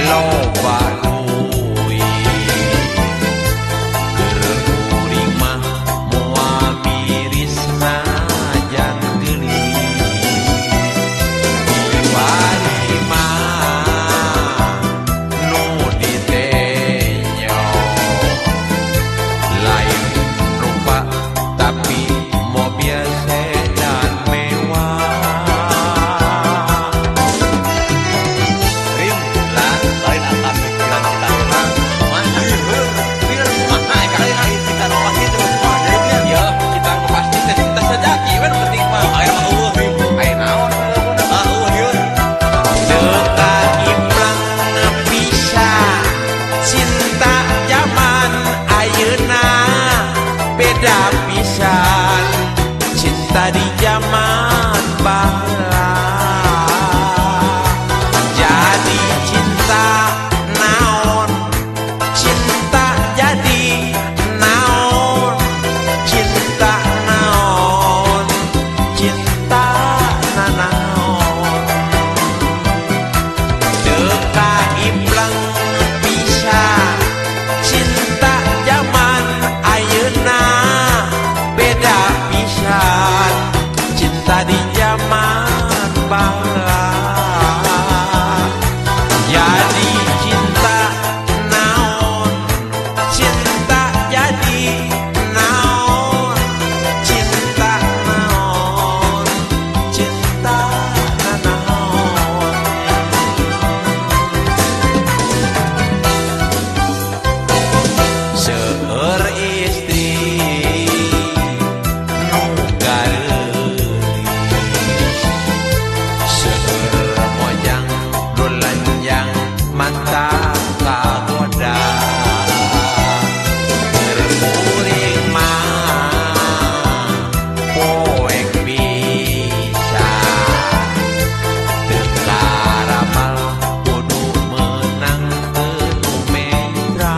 Loba duit keur kuring mah moal miris najan geulis. Kiwari mah nu ditenyo lain rupa tapi mobil sedan mewah. Rim, Lah, lain akan pikiran kita heula. Kumaha? Lieur kumaha ka? Lain kita nu pasti terus mah jadi dia. Ya, kita nu pasti teh kita sejaki we nu penting mah. Ayeuna mah euweuh, Rim. Aya naon euweuhna? Ah, euweuh lieur. Teu kaiblang bisa cinta zaman ayeuna, beda pisan cinta di zaman baheula. Jadi cinta naon, cinta jadi naon, cinta naon, cinta nanaon. Teu kaiblang bisa cinta zaman ayeuna, beda pisan cinta di zaman baheula. Jadi cinta naon, cinta jadi naon, cinta naon, cinta nanaon. Seueur istri nu gareulis, seueur mojang nu lanjang mata kagoda. Keur kuring mah poek bisa teu karamal kudu meunang teu metra.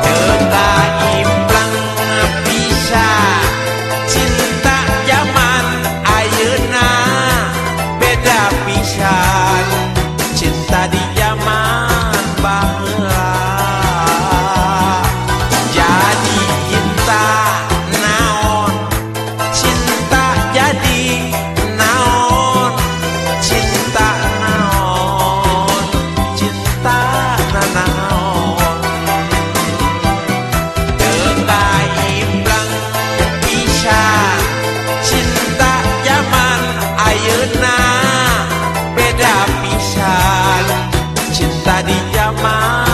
Teu kaiblang bisa cinta zaman ayeuna, beda pisan cinta di zaman baheula. Jadi cinta naon, cinta jadi naon, cinta naon, cinta nanaon. Teu kaiblang bisa cinta zaman ayeuna, beda pisan cinta di zaman